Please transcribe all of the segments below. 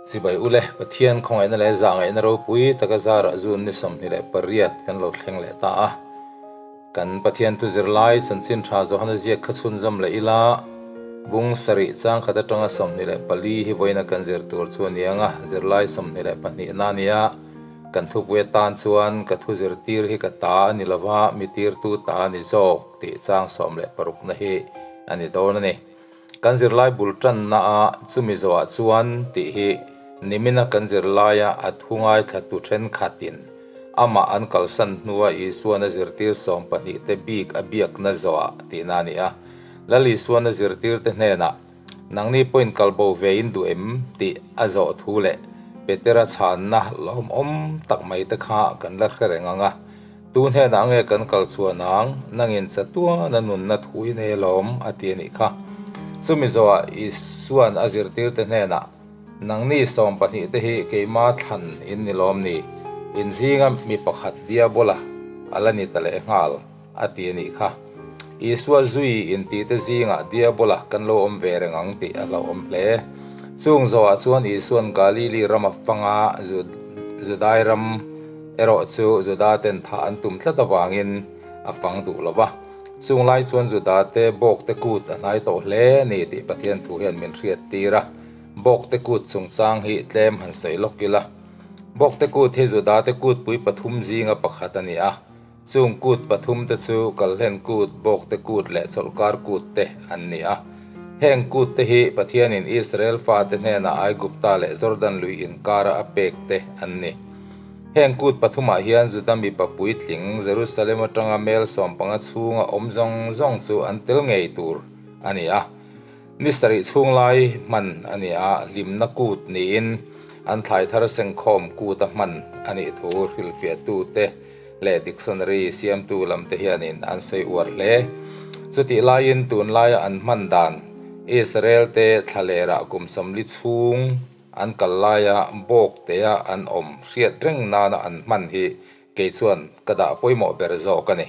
Chibai ule, Pathian khawngaihna leh zahngaihna ropui taka zarah June ni 28 kan lo thleng leh ta a. Kan Pathian thu zirlai chanchin tha Johana ziak kha chhunzawm leh ila, bung sarih chang khat atanga 24 hi vawiina kan zir tur chu a ni ang a, zirlai 22 na a ni a. Kan thupui atan chuan ka thu zirtir hi ka ta a ni lova, mi tirtu ta a ni zawk tih chang 16 na hi a ni dawn a ni. Kan zirlai bul tanna a chumi zawhah chuan tih hi nimina kan zirlaia a thu ngaithlatu thenkhatin amah an kalsan hnua Isuan a zirtir 12 te bik a biakna zawhah tihna a ni a. Lal Isuan a zirtirte hnenah, Nangni pawhin kalbo ve in duh em? tih a zawh thu leh Petera chhanna lawmawm tak mai te kha kan la hre reng ang a. Tu hnenah nge kan kal chuan ang? Nangin chatuan a nunna thu i nei alawm, a ti a nih kha. Chumi zawhah Isua'n a zirtirte hnenah, Nangni 12 te hi keima thlan in ni lawm ni? In zinga mi pakhat Diabola a la ni ta leh nghal, a ti a nih kha. Isua zui intihte zingah Diabola kan lo awm ve reng ang tih a hlauhawm hle. Chung zawhah chuan Isua'n Galili rama fanga Judai ram erawh chu Juda ten thah an tum tlat avangin a fang duh lo va. Chung lai chuan Juda te bawkte kut a hnai tawh hle a ni tih Pathian thu hian min hriat tir a. Bawkte kut chungchang hi tlem han sawi lawk ila. Bawkte kut hi Juda te kutpui pathum zinga pakhat a ni a. Chung kut pathum te chu Kalhlen kut, Bawkte kut leh Chawlhkar kut te an ni a. Heng kut te hi Pathianin Israel fate hnenah Aigupta leh Jordan lui inkara a pek te an ni. Heng kut pathumah hian Juda mipa puitling Jerusalem atanga mel 15 chhunga awm zawng zawng chu an tel ngei tur a ni a. Ni sarih chhung lai hman a ni a, hlimna kut niin an thlai thar sengkhawm kuta hman a nih thu hrilhfiahtute leh dictionary siamtu lam te hianin an sawi uar hle. Chutih laiin tunlaia an hman dan Israel te thlalerah kum 40 chhung an kal laia bawk tea an awm hriat reng nana an hman hi kei chuan ka dah pawimawh ber zawk a ni.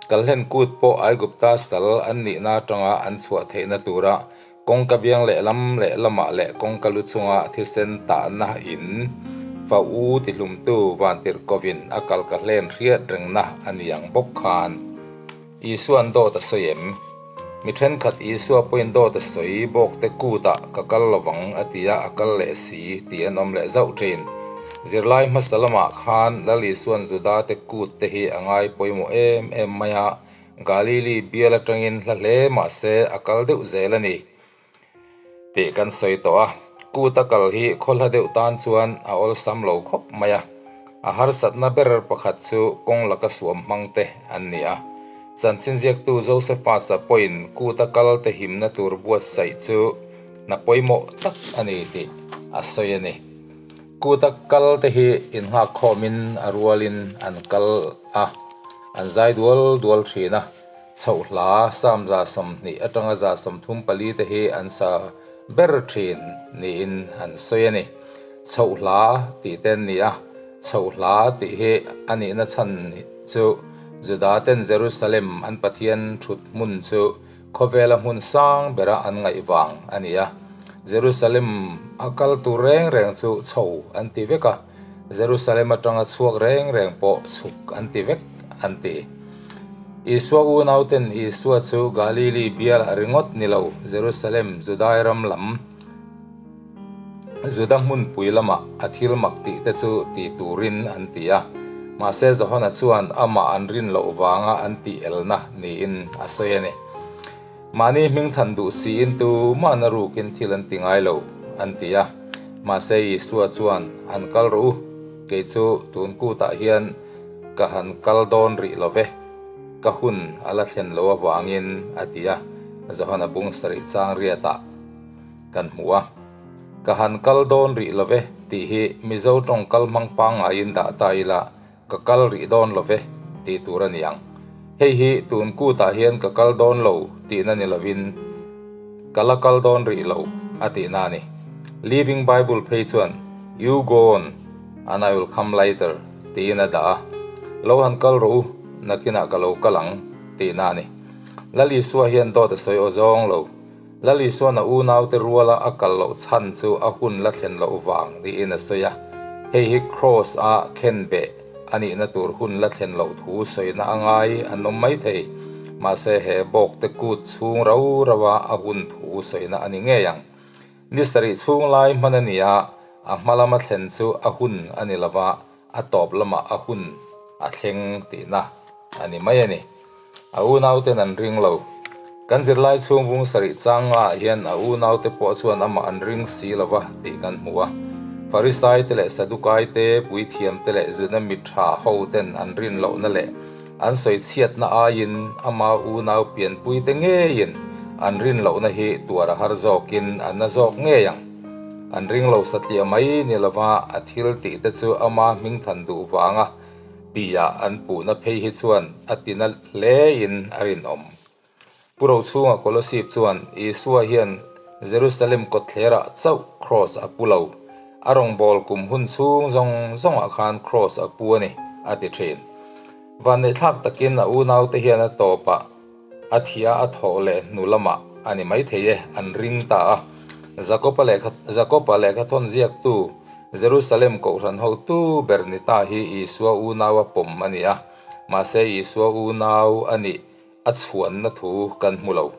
Kalhlen kut pawh Aigupta sal an nihna atanga an chhuah theihna tura kawngka biang lehlam lehlamah leh kawngka lu chunga thisen tahna in fa u tihlumtu vantirhkovin a kal ka hlen hriat rengna a ni ang bawk khan. Isua'n dawt a sawi em? Mi thenkhat Isua pawhin dawt a sawi bawkte kutah ka kal lovang a ti a, a kal leh si tih an awm leh zauh thin. Zirlai hmasa lamah khan Lal Isua'n Judate kut te hi a ngai pawimawh em em mai a, Galili bial atangin hla hle mah se a kal deuh zel a ni tih kan sawi tawh a. Kut a kal hi khaw hla deuh tan chuan a awlsam lo khawp mai a. A harsatna ber pakhat chu kawng laka suam hmang te an ni a. Chanchin ziaktu Josephus-a pawhin kut a kal te himna tur buatsaih chu hna pawimawh tak a ni tih a sawi a ni. Kut a kal te hi innghak khawmin a rualin an kal a, an zai dual dual thin a. Chhoh hla Psalm 20 atanga 34 te hi an sa ber thin niin an sawi a ni. Chhoh hla tih te an ni a, chhoh hla tih hi a nihna chhan chu Juda ten Jerusalem an Pathian thut hmun chu khawvela hmun sang bera an ngaih vang a ni a. Jerusalem a kal tur reng reng chu chho an ti vek a, Jerusalem atanga chhuak reng reng pawh chhuk an ti vek an ti. Isua unauten Isua chu Galili bialah ringawt ni lo, Jerusalem, Judai ram lam, Juda hmunpui lamah a thil mak tih te chu ti turin an ti a. Mahse Johana chuan amah an rin loh vanga an tih elna niin a sawi a ni. Mahni hmingthan duh siin tu mahna rukin thil an ti ngai lo an ti a. Mahse Isua chuan an kal rawh u, kei chu tun kutah hian ka han kal dawn rih lo ve, ka hun a la thlen lo avangin a ti a, Johana bung sarih chang riatah kan hmu a. Ka han kal dawn rih lo ve tih hi Mizo tawng kal hmang pangngaiin dah ta ila ka kal rih dawn lo ve tih tur a ni ang. Hei hi tun kutah hian ka kal dawn lo tihna ni lovin ka la kal dawn rih lo a tihna a ni. Living Bible phei chuan You go on and I will come later tiin a dah a. Lo han kal rawh u, nakinah ka lo kal ang tihna a ni. Lal Isua hian dawt a sawi aw zawng lo. Lal Isuan a unaute ruala a kal loh chhan chu a hun la thlen loh vang niin a sawi a, hei hi Kraws a khenbeh a nihna tur hun la thlen loh thu sawina a ngai an awm mai thei. Mahse he bawkte kut chhung rau rau a a hun thu sawina a ni ngei ang. Ni sarih chhung lai hman a ni a, a hma lama thlen chu a hun a ni lova, a tawp lamah a hun a thleng tihna a ni mai a ni. A unauten an ring lo. Kan zirlai chhung vung sarih chang ngaah hian a unaute pawh chuan amah an ring si lo va tih kan hmu a. Farisaite leh Sadukaite, puithiamte leh Juda mi tha hoten an rin lohna leh an sawi chhiatna aiin ama unau pianpuite ngeiin an rin lohna hi tuar a har zawkin an na zawk ngei ang. An ring lo satliah mai ni lova a thil tih te chu ama hmingthan duh vanga tia an puhna phei hi chuan a tina hlein a rinawm. Pu Rochhunga Kolosip chuan Isua hian Jerusalem kawtthlerah chauh kraws a pu lo, a rawngbâwl kum hun chhung zawng zawngah khan kraws a pu a ni, a ti ṭhin. Vanneihthlak takin a unaute hian a tawpah A thia a thawh leh hnu lamah a ni maithei e, an ring ta a. Jakoba lehkha Jakoba lehkha thawn ziaktu Jerusalem kohhran hotu ber ni ta hi Isua unau a pawm a ni a, mahse Isua unau a nih a chhuanna thu kan hmu lo.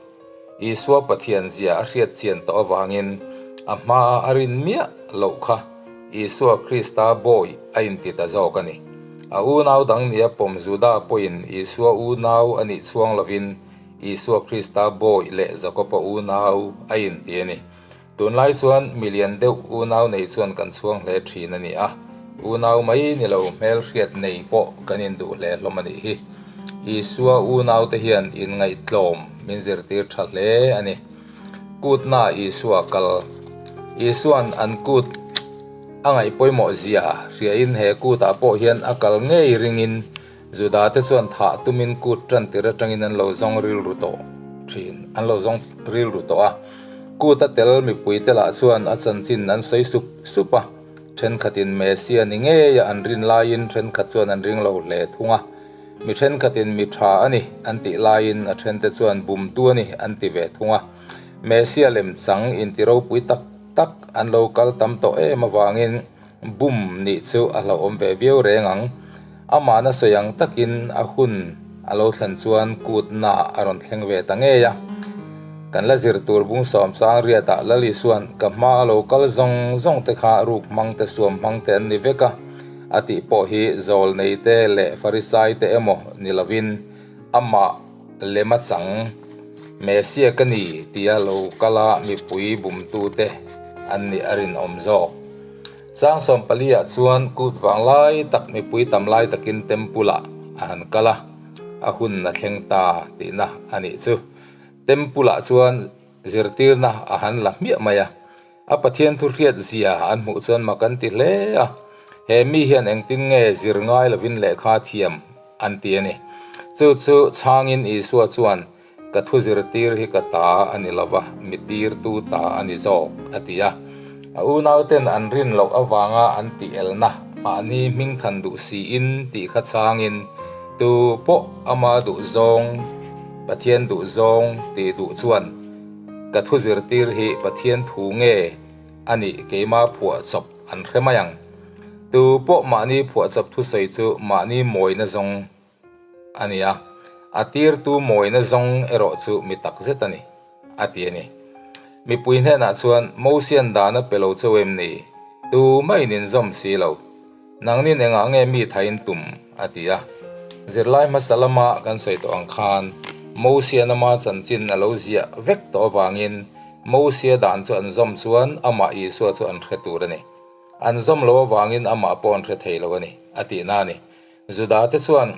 Isua Pathian zia a hriat chian tawh avangin a hmaa a rin miah loh kha Isua Krista bawi a inti ta zawk a ni. A unau dang nia pawm Juda pawhin Isua unau a nih chhuang lovin Isua Krista bawi leh Jakoba unau a inti a ni. Tunlai chuan milian deuh unau nei chuan kan chhuang hle thin a ni a, unau mai ni lo hmelhriat nei pawh kan induh hle hlawm a nih hi. Isua unaute hian inngaihtlawm min zirtir tha hle a ni. Kutna Isua kal. Isua'n an kut a ngaih pawimawh zia hriain he kutah pawh hian a kal ngei ringin Juda te chuan thah tumin kut tan tir atangin an lo zawng rilru tawh thin, an lo zawng rilru tawh a. Kut a tel mipui te lah chuan a chanchin an sawi sup sup a, thenkhatin Messia ni ngeia an rin laiin thenkhat chuan an ring lo hle thung a. Mi thenkhatin mi tha a ni an tih laiin a thente chuan bumtu a ni an ti ve thung a. Messia lem chang inti ropui tak tak an lo kal tam tawh em avangin bum nih chu a hlauhawm ve viau reng ang. Amahna sawi ang takin a hun a lo thlen chuan kutna a rawn thleng ve ta ngei a. Kan la zir tur bung sawm chang riatah Lal Isua'n ka hma a lo kal zawng zawng te kha ruk hmang te suam hmang te an ni vek a, a tih pawh hi zawlnei te leh Farisai te emaw ni lovin amah Lema chang, Messia ka ni tia lo kala mipui bumtute an nih a rinawm zawk. Chang sawmpali ah chuan kut vang lai tak mipui tam lai takin temple ah a han kal a, a hun a thleng ta tihna a nih chu. Temple ah chuan zirtirna a han la hmiah mai a, a Pathian thu hriat zia an hmuh chuan mak an ti hle a, he mi hian engtin nge zir ngai lovin lehkha thiam an ti a ni. Chu chu chhangin Isua chuan, Ka thu zirtir hi ka ta a ni lova, mi tirtu ta a ni zawk, a ti a. A unauten an rin loh avanga an tih elna mahni hming than duh siin tih kha chhangin, Tu pawh ama duh zawng, Pathian duh zawng tih duh chuan, Ka thu zirtir hi Pathian thu nge a nih keima phuahchawp an hre mai ang. Tu pawh mahni phuahchawp thusawi chu mahni mawina zawng a ni a, a tirtu mawina zawng erawh chu mi tak zet a ni, a ti a ni. Mipui hnenah chuan Mosian dan a pe lo cheu em ni? Tu maiin inzawm si lo. Nangnin engah nge mi thain tum? a ti a. Zirlai hmasa lama kan sawi tawh ang khan Mosia nama chanchin a lo ziah vek tawh avangin Mosia dan chu an zawm chuan amah Isua chu an hre tur a ni. An zawm lo avangin amah pawh an hre thei lo a ni, a tihna a ni. Juda te chuan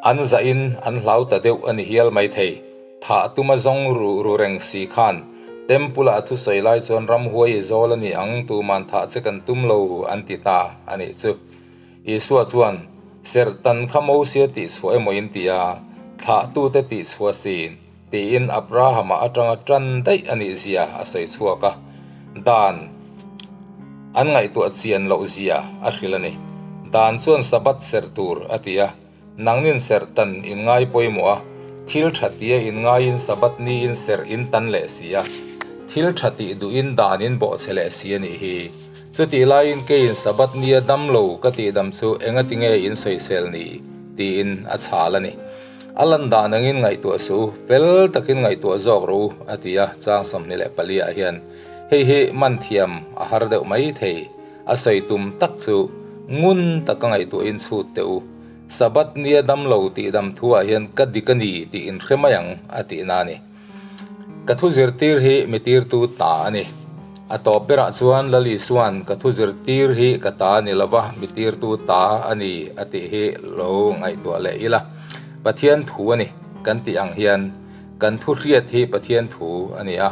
an zahin an hlau ta deuh a ni hial maithei. Thah tuma zawng ru ru reng si khan Temple ah thusawi lai chuan ramhuai i zawl a ni ang, tuman thah che kan tum lo an ti ta a nih chu. Isua chuan, Serhtan kha Mosia tihchhuah emaw in ti a, thlahtute tihchhuah sin, tiin Abrahama atanga tan daih a nih zia a sawi chhuak a, dan an ngaihtuah chian loh zia a hrilh a ni. Dan chuan Sabbath serh tur a ti a, nangnin serh tan in ngai pawimawh a, Thil tha tia in ngaiin Sabbath niin serh in tan leh si a, thil tha tih duhin dan in bawhchhe leh si a nih hi. Chutih laiin keiin Sabbath nia dam lo ka tih dam chu engatinge in sawisel ni? tiin a chhal a ni. A lan dan angin ngaihtuah suh u, fel takin ngaihtuah zawk rawh u, a ti a, chang 24 ah hian hei hi man thiam a har deuh mai thei. A sawi tum tak chu ngun taka ngaihtuahin chhut teh u. Sabbath nia dam lo tih dam thuah hian ka dik a ni tih in hre mai ang, a tihna a ni. Ka thu zirtir hi mi tirtu ta a ni. A tawp berah chuan Lal Isua'n ka thu zirtir hi ka ta a ni lova, mi tirtu ta a ni a tih hi lo ngaihtuah leh ila. Pathian thu a ni kan tih ang hian kan thu hriat hi Pathian thu a ni a.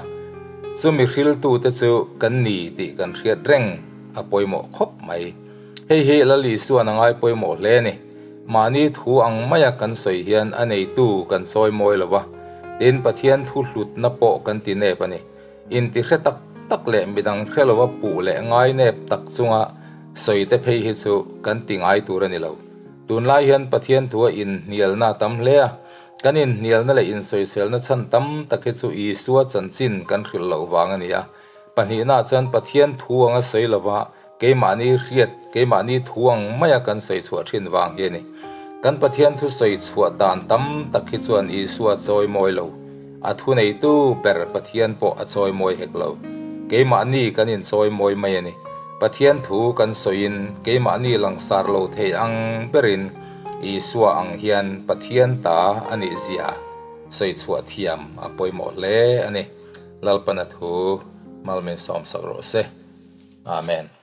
Chumi hriltute chu kan ni tih kan hriat reng a pawimawh khawp mai. Hei hi Lal Isua'n a ngai pawimawh hle a ni. Mahni thu ang maia kan sawi hian a neitu kan sawi mawi lo va, tin Pathian thu hlutna pawh kan ti nep a ni. Inti hre tak tak leh midang hre lova puh leh ngai nep tak chunga sawi te phei hi chu kan ti ngai tur a ni lo. Tunlai hian Pathian thua inhnialna a tam hle a, kan inhnialna leh insawiselna chhan tam tak hi chu Isua chanchin kan hrilh loh vang a ni a. Pahnihnaah chuan Pathian thu anga sawi lova Keimahni hriat, keimahni thu ang maia kan sawi chhuah thin vang hi a ni. Kan Pathian thu sawi chhuah dan tam tak hi chuan Isua chawi mawi lo. A thu neitu ber Pathian pawh a chawi mawi hek lo. Keimahni kan inchawi mawi mai a ni. Pathian thu kan sawiin keimahni langsar lo thei ang berin Isua ang hian Pathian ta a nih zia sawi chhuah thiam a pawimawh hle a ni. Lalpana thu malmin sawmsak rawh se. Amen.